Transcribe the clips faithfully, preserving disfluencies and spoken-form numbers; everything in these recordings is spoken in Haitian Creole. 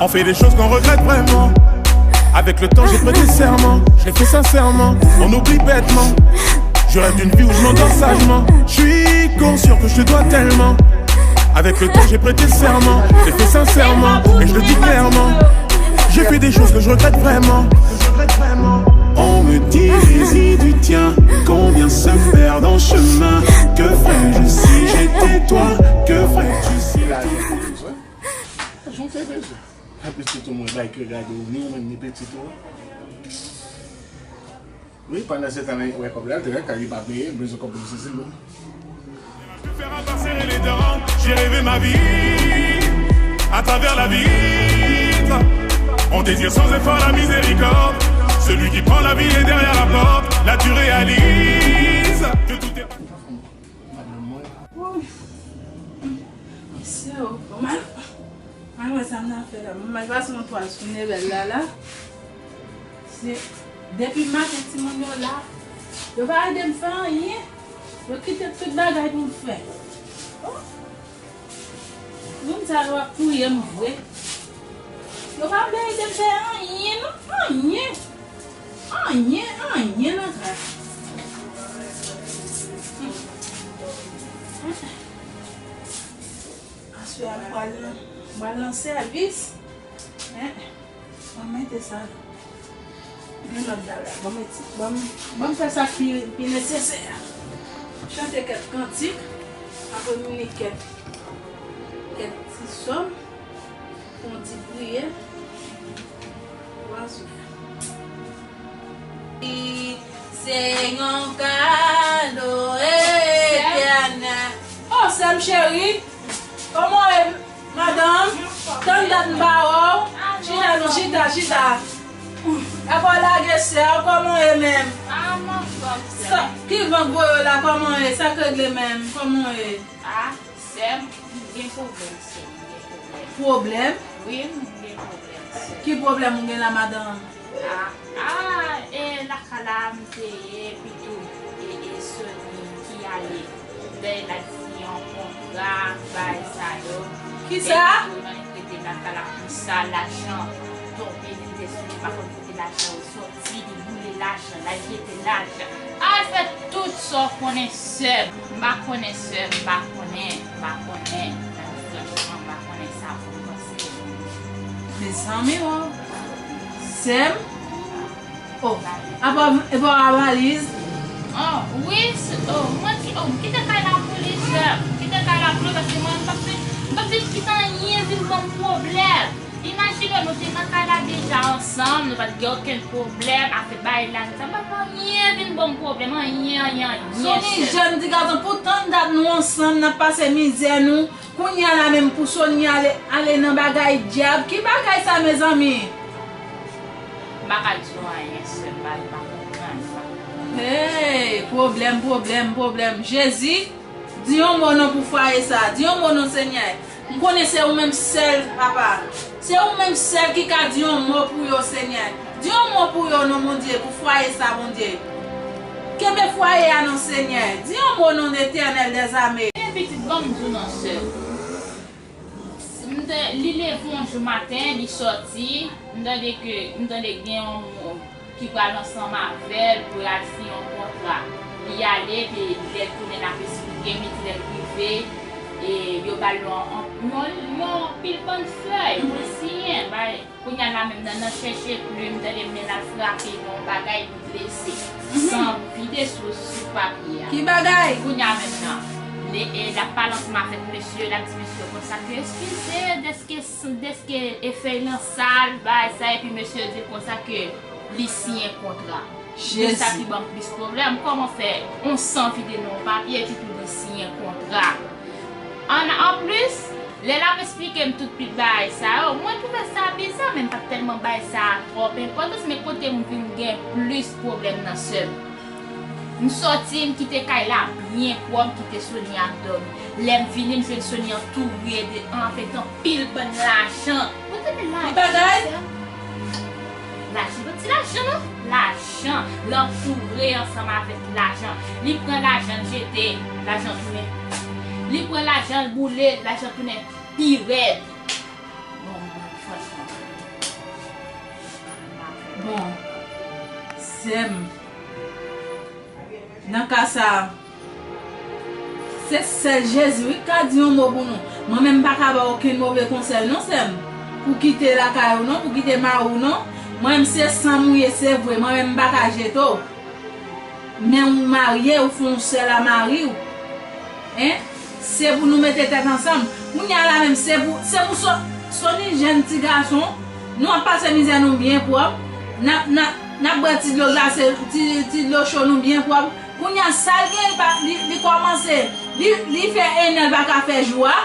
On fait des choses qu'on regrette vraiment. Avec le temps, j'ai prêté serment. Je l'ai fait sincèrement, on oublie bêtement. Je rêve d'une vie où je m'endors sagement. Je suis conscient que je te dois tellement. Avec le temps, j'ai prêté serment. Je l'ai fait sincèrement, et je le dis clairement. J'ai fait des choses que je regrette vraiment. On me dit, Jésus du tien, combien se perdent en chemin. Que ferais-je si j'étais toi? Que ferais-tu si... Jan w fè bezwen. Pitit ou mwen bay ke gade w, ni ou menm ni pitit ou. Wi, pandansetan, li wè kòb la, li te wè kay li pa peye, li bezwen kòb pou sezi l. Faire à part serrer les dents, j'ai rêvé ma vie à travers la vitre. On désire sans effort la miséricorde. Celui qui prend la vie est derrière la porte. Là, tu réalises que tout est... Madanm mwen. Wouy. Mesye, oh, mal, mal wè sa m nan fè la. Mwen mal pase yon twa sou nevèl la, la. Se depi maten timoun yo la, yo pa ede m fè anyen. Yo kite tout bagay pou m fè. Oh. Moun sa yo ap touye m vre. Yo pa vle ede m fè anyen, non. Anyen. Anyen, anyen nan kay. Aswè a, m pral nan, m pral nan sèvis. Ban m mete sa. Yon lòt bagay. Ban m mete, ban m, ban m fè sa ki pi, pi nesesè a. Chante kèk kantik. Apre m li kèk, kèk ti sòm. Fè yon ti priyè. Twa souf. Se yon kado etènèl. Oh, sè m cheri. Kòman w ye, madanm? Tann dat m pa wè w. Chita non, chita, chita. Apa w lage sè w, kòman w ye menm? Sa, ki van k voye w la, kòman w ye? Sa k regle menm? Kòman w ye? Ah, sè m, m gen pwoblèm, sè m, m gen pwoblèm. Pwoblèm? Wi, m gen pwoblèm, sè m. Ki pwoblèm ou gen la, madanm? Ah, ah, e lakay la m te ye, epi tou, e, e Sony ki ale. Dèyè l al siyen yon kontra, bagay sa yo. Kisa? Epi tou, nan li rete lakay la konsa, lajan tonbe, li te sou li, pa konn kote lajan yo soti, li boule lajan, l al jete lajan. Al fè tout sa w konnen, sè m. M pa konnen, sè m, m pa konnen, m pa konnen. Franchman, m pa konnen sa pou m panse. Mezanmi, oh. Sè m? Oh, apa, epa w a valiz? Oh, wi, s-, oh, mwen ki, oh, m kite kay la pou li, sè m. M kite kay la pou li, paske mwen, m p ap vin, m p ap vin kite anyen vin ban m pwoblèm. Imajine, nou te nan kay la deja ansanm, nou pa t gen okenn pwoblèm, afè bay lajan, sa, m p ap anyen vin ban m pwoblèm, anyen, anyen, anyen, sè m. Sony jèn ti gason, pou tann dat nou ansanm, n ap pase mizè nou. Kounye a la menm pou Sony ale, ale nan bagay dyab. Ki bagay sa, mezanmi? M pa ka di w anyen, sè m, m pa, m pa konprann, m pa konprann. Hey, pwoblèm, pwoblèm, pwoblèm. Jezi, di yon mo non pou fwaye sa. Di yon mo non, Senyè. M konnen se ou menm sèl, papa. Se ou menm sèl ki ka di yon mo pou yo, Senyè. Di yon mo pou yo non, Bondye, pou fwaye sa, Bondye. Kenbe fwaye a non, Senyè. Di yon mo non, Letènèl dèzame. Ebyen pitit, ban m di w non, sè. M te, li leve yon jou maten, li sòti, m tande ke, m tande gen yon moun ki pral ansanm avè l pou y al siyen yon kontra. Li ale, epi lè l tounen, l ap esplike m, li di lè l rive, e yo ba l yon, yon, yon pil bann fèy pou l siyen, bay. Kounye a la menm nan, nan chèche plim, tande men l al frape nan yon bagay, li blese. San vide sou, sou papye a. Ki bagay? Kounye a menm nan, li, e, l ap pale ansanm avèk mesye, l ap di mesye konsa ke eskize, dèske, dèske e fèy lan sal, bay sa, epi mesye di konsa ke li siyen kontra. Se sa ki ban m plis pwoblèm. Kòman fè on san vide nan yon papye epi tou li siyen kontra? An, anplis, lè l ap esplike m tout bagay sa yo, mwen twouve sa biza, men m pa t tèlman bay sa twòp enpòtans, men kote m vin gen plis pwoblèm nan, sè m. M sòti, m kite kay la byen pwòp, m kite Sony ap dòmi. Lè m vini, m jwenn Sony an tou rede, avèk anpil bann lajan. Ou te gen lajan, sè m? Lajan, pa di lajan non, lajan. L antoure ansanm avèk lajan. Li pran lajan l jete, lajan tounen. Li pran lajan l boule, lajan tounen pi rèd. Bon, mwen franchman. Bon, sè m, nan ka sa a, se sèl Jezi wi k ka di yon mo pou nou. Mwen menm m pa ka ba w okenn move konsèy non, sè m, pou kite lakay ou non, pou kite mari w non. Mwen menm se san m ou ye, se vre, mwen menm m pa ka jete w. Men ou marye, ou fè yon sèl a mari w. Hein? Se pou nou mete tèt ansanm. Kounye a la menm, se pou, se pou Sony jèn ti gason. Nou ap pase mizè nou byen pwòp. N ap, n ap, n ap bwè ti dlo glase, ti, ti dlo cho nou byen pwòp. Kounye a sa l gen, li pa, li, li kòmanse, li, li fè en an l pa ka fè jou a.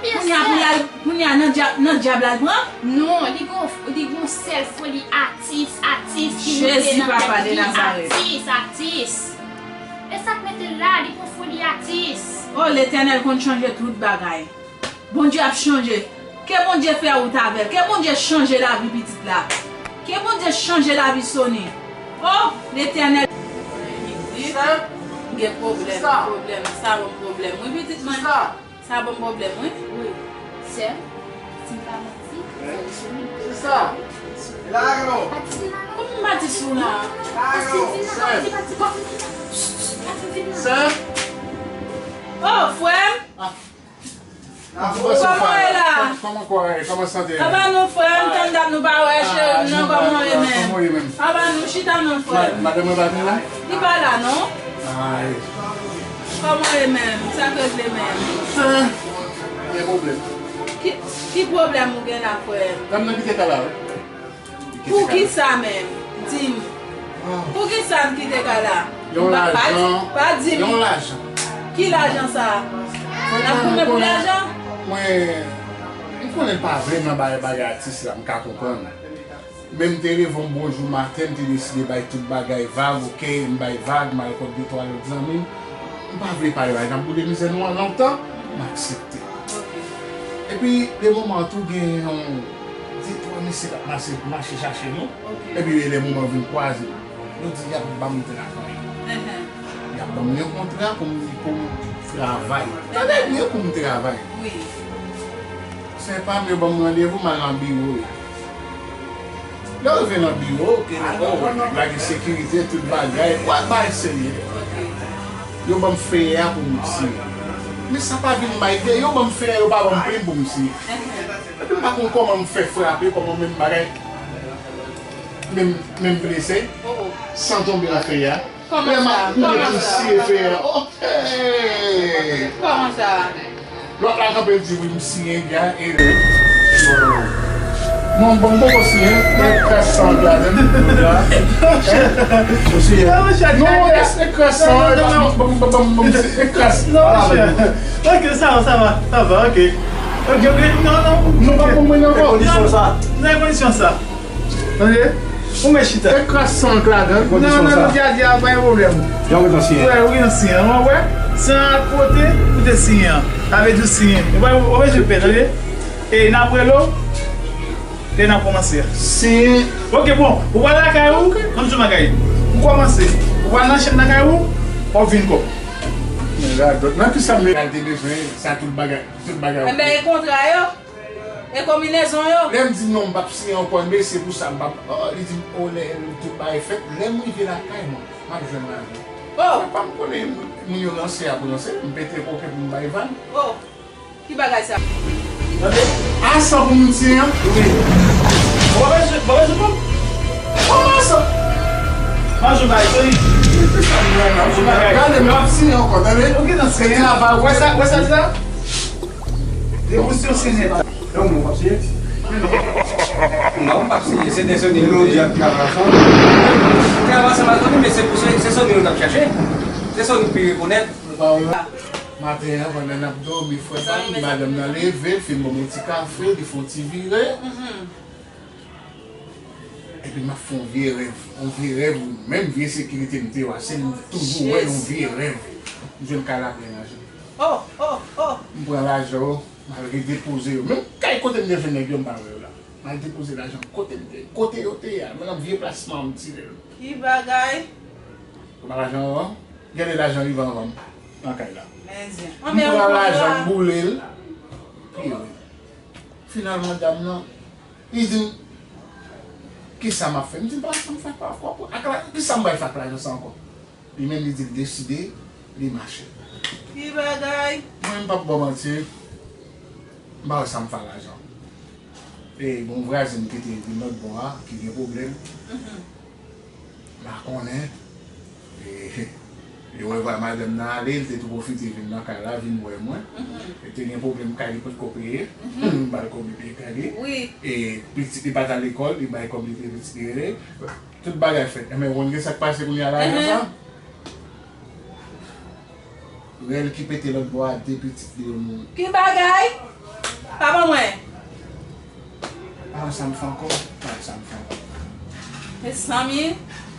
Kounye a pou l al, kounye a nan dyab, nan dyab la l pran? Non, li gon, li gon sèl foli atis, atis ki mete nan tèt li, atis, atis. E sa k mete l la, li gon foli atis. O, Letènèl konn chanje tout bagay. Bondye ap chanje. Ke Bondye fè wout avè l. Ke Bondye chanje lavi pitit la. Ke Bondye chanje lavi Sony. O, Letènèl. Sè, m gen pwoblèm, pwoblèm. Sa ban m pwoblèm. Wi, pitit mwen. Sa ban m pwoblèm, wi. Wi. Sè m, si m pa manti, sè m Sony. Sista, e la non. Kòman m pa di sou la? Pati di la, pati, pati, pati, pati, pati di la. Sè m. O, frè m. Ah. Kòman w ye la? Kòman kò a ye? Kòman sante a ye? Aba nou, frè m, tann dat nou pa wè, cheri m nan, kòman w ye menm? Kòman w ye menm? Aba nou, chita non, frè m. Madanm mwen pa vin la? Li pa la, non. Ay. Kòman w ye menm? Sa k regle menm? Sè, gen pwoblèm. Ki, ki pwoblèm ou gen la, frè m? Dam nan kite kay la, wi. Poukisa menm? Di m. Poukisa m kite kay la? Yon lajan. Pa di m. Yon lajan. Ki lajan sa a? N ap goumen pou lajan? Mwen, m konnen l pa vle m nan bagay, bagay atis la, m ka konprann. Men m te leve yon bon jou maten, m te deside bay tout bagay vag, oke, m bay vag, m al kot de twa lòt zanmi m. M pa vle pale bagay, n ap boule mizè nou an lontan, m aksepte. Epi, de moman an tou, gen yon de twa mesye k ap mache, mache chache nou. Epi, lè moman vin kwaze, yo di y ap ban m travay. Y ap ban m yon kontra pou m, pou m travay. Tande byen, pou m travay. Se pa m, yo ban m randevou, m al nan biwo yo. Lè w rive nan biwo, ke yo, o, la gen sekirite, tout bagay, w ap bay serye. Yo ban m feyè a pou m siyen. Men sa pa vin bay ide, yo ban m feyè, yo pa ban m plim pou m siyen. Epi m pa konn kòman m fè frape, kòman menm bagay, menm, menm blese, san tonbe nan feyè a. Kòman sa? Lè m ap kouri pou m siye feyè a. Oh, hey! Kòman sa? Lòt la kanpe, l di wi, m siyen, gade. Non, bon, m poko siyen. E kras san an k ladan l. Ou siyen? Non, e kras san an, e kras. Non, monchè. Ok, sa va, sa va, sa va, ok. Ok, ok, non, non. Non, pa pou mwen, non, non. Nan kondisyon sa. Tande? Ou mèt chita. E kras san k ladan. Nan, nan, nan, dya, dya, pa gen pwoblèm. Dya, ou nan siyen. Wè, ou nan siyen. Wè, wè. San ak kote, ou te siyen an. Sa vle di w siyen. Ou pa, ou pa bezwen pè, tande? E n ap rele w, lè n ap kòmanse a. Siyen. Ok, bon. Ou pral lakay ou, m ap di w bagay. Ou kòmanse. Ou pral nan chanm lakay ou, w ap vin kò. Men radòt. Nan ki sa m te bezwen, sa tout bagay, tout bagay. Enben, e kontra yo? E konbinezon yo? Lè m di non, m p ap siyen ankò, men se pou sa m p ap, oh, li di m, oh, lè tout bagay fèt, lè m rive lakay mwen, m ap jwenn lajan. Oh! Se pa m konnen, moun yo ranse ap ranse, m pete koken pou m bay vag. Oh! Ki bagay sa? Tande? A san pou m siyen an? Wi. Ou pa bezwen, ou pa bezwen pou m? Kòman sa? M ap jwenn bagay, seri. Se sa m wè la. M ap jwenn bagay. Gade, m ap siyen ankò, tande? Ok, nan siyen. Se travay, wè sa, wè sa, sa? Depozisyon siyen nèt. Donk, nou p ap siyen? Non, m p ap siyen. Se de Sony nou di ap travay ansanm. Travay ansanm ak Sony, men se pou se, se Sony nou t ap chache. Se Sony k pi rekonèt. Maten an, pandan n ap dòmi, frè pa m, madanm nan leve, l fin ban m yon ti kafe, li fè yon ti vire. Epi m ap fè yon vye rèv, yon vye rèv, menm vye sekirite m te yo a, se li m toujou wè, yon vye rèv. M jwenn kay la plen lajan. Oh, oh, oh. M pran lajan yo, m al redepoze yo. Menm kay kote m te jwenn nèg yo, m pa wè yo la. M al depoze lajan kote l te, kote yo te ye a, men nan vye plas manman m tire l. Ki bagay? Kòman lajan an? Gen de lajan rive anvan m nan kay la. Men zen. M pran lajan, m boule l. Pi yo. Finalman, dam nan, li di m, "Kisa m ap fè?" M di, "M pa wè sa m fè ak, ak, ak, kisa m pral fè ak lajan sa ankò?" Li menm, li di l deside, li mache. Ki bagay? Mwen, m p ap ba w manti, m pa wè sa m fè ak lajan. E, gon vwazen ki te vin lòt bò a, ki gen pwoblèm. Mhm. M pa konnen. E, e wè, vwa madanm nan ale, li te tou pwofite vin nan kay la, vin wè mwen. Mhm. Li te gen pwoblèm kay li potko peye. Mhm. M ba l kòb li peye kay li. Wi. E pitit li pa t al lekòl, li bay kòb li peye pitit li rele. Tout bagay fèt. Enben, ou konn gen sa k pase kounye a la, mhm, jan sa? Rèl ki pete lòt bò a, de pitit li yo mouri. Ki bagay? Papa mwen. Pa wè sa m fè ankò. Pa wè sa m fè ankò. Mezanmi,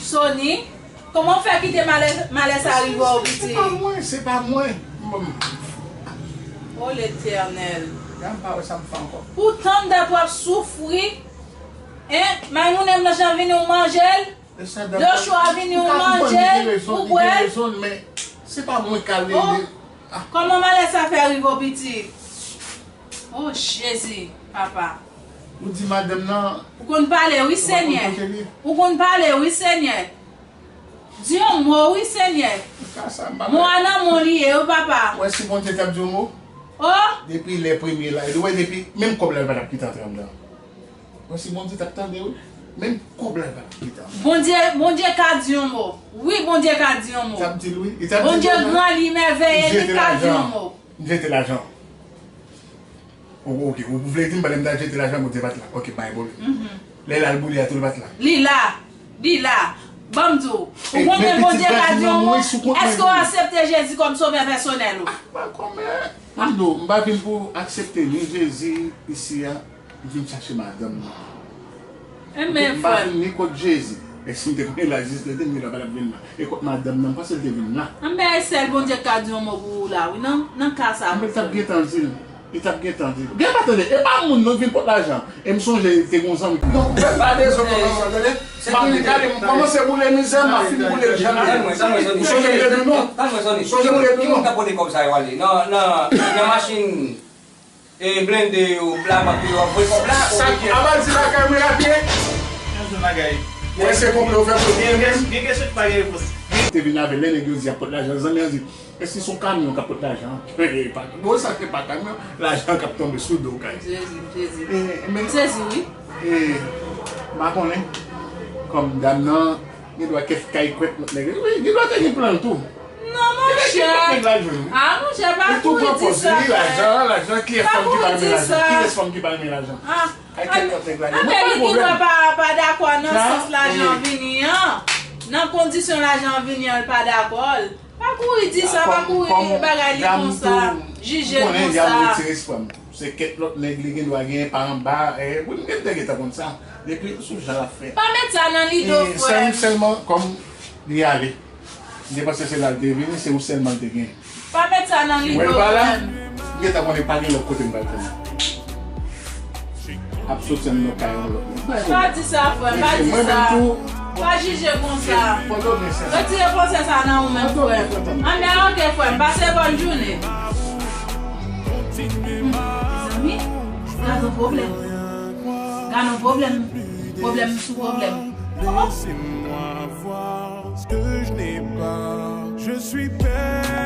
Sony, kòman w fè kite malè, malè sa rive w, piti? Se pa mwen, se pa mwen. M, O Letènèl. Ya, m pa wè sa m fè ankò. Pou tann dat w ap soufri, en, Maymouna nan jan vini w manje l. Joshua vini yon manje pou bwè. Men se pa mwen k ale. Oh, kòman malè sa fè rive w, piti? Oh, Jezi, papa. Ou di madanm nan. Ou konn pale, wi, Senyè. Ou konn pale, wi, Senyè. Di yon mo, wi, Senyè. Mo a nan men w li ye, wi, papa. Wè, si Bondye t ap di yon mo. Oh. Depi lè premye la, wè, depi menm kòb la, li pa t ap kite antre anndan. Mwen, si Bondye t ap tande, wi. Menm kòb la, li pa t ap kite. Bondye, Bondye ka di yon mo. Wi, Bondye ka di yon mo. T ap di l, wi. Li t ap di l, Bondye gran, li mèveye, li ka di yon mo. M jete lajan. O, oke, ou vle di m, pandan m t al jete lajan, Bondye pa t la. Oke, pa gen pwoblèm. Mhm. Lè l al boule a tou, li pa t la. Li la. Li la. Ban m di w. Ou konnen Bondye ka di yon mo. Èske w aksepte Jezi kòm sovè pèsonèl ou? Ah, pa kòmè. M di w, m pa vin pou aksepte ni Jezi isi a. M vin chache madanm mwen. Enben, frè m. M pa vin ni kot Jezi. E si m te konnen lajistis te di m, li la pa t ap vin la. E kot madanm nan, m panse l te vin la. Enben, e sèl Bondye k ka di yon mo pou ou la, wi, nan, nan ka sa a, frè m. Enben, l t ap gentan di l. Li t ap gentan di l. Gen pa tande, e pa moun non k vin pot lajan. E m sonje te gon zanmi. Non, pa bezwen kòmanse, tande. M ap gade, m kòmanse boule mizè, m ap fin boule l jan. Ou sonje m te di w non. Sonje m te di w non. Ki moun k ap pote kòb sa yo ale? Nan, nan, nan machin. E blende yo, labank yo ap voye kòb la. Sa k ap al di lakay mwen la pye. Yon sèl bagay. Wè se konplo w fè pou. Gen, gen, gen kesyon ki pa gen repons. Te vin avè lè nèg yo di y ap pot lajan, zanmi an di, èske se yon kamyon k ap pot lajan? E pa, bon, sa se pa kamyon, lajan k ap tonbe sou do w kay. Jezi, Jezi. E, men, sezi, wi. E, m pa konnen, kòm dam nan, gen dwa kèk kay kwèk lòt nèg. Wi, gen dwa te gen plan l tou. Non, monchè. Ah, monchè, pa kouri di sa, frè. Lajan, lajan, kiyès fanm ki pa renmen lajan? Kiyès fanm ki pa renmen lajan? Ah, ay, kèk lòt nèg la. Anben, li gen dwa pa, pa dakò nan sans lajan vini an. Nan kondisyon lajan vini an, l pa dakò. Pa kouri di sa, pa kouri bagay li konsa, jije l konsa. Konnen y ap retire espwa m. Se kèk lòt nèg li gen dwa gen pa anba, eh, wi, m gen dwa gentan konn sa. Depi sou jan l ap fè. Pa met sa nan lide w, frè m. Sèlman kòm li ale. M te panse se la l te vini, se ou sèlman l te gen. Pa met sa nan lide w, frè m. M gentan konnen pa gen lòt kote m pral pran. Ap soti anndan kay yon lòt moun. Pa di sa, frè m, pa di sa. Pa jije konsa. Retire panse sa nan ou menm, frè m. Anben, oke, frè m, pase bòn jounen. Hmm, mezanmi, gad yon pwoblèm. Gad yon pwoblèm. Pwoblèm sou pwoblèm. Laissez-moi voir ce que je n'ai pas. Je suis perdu.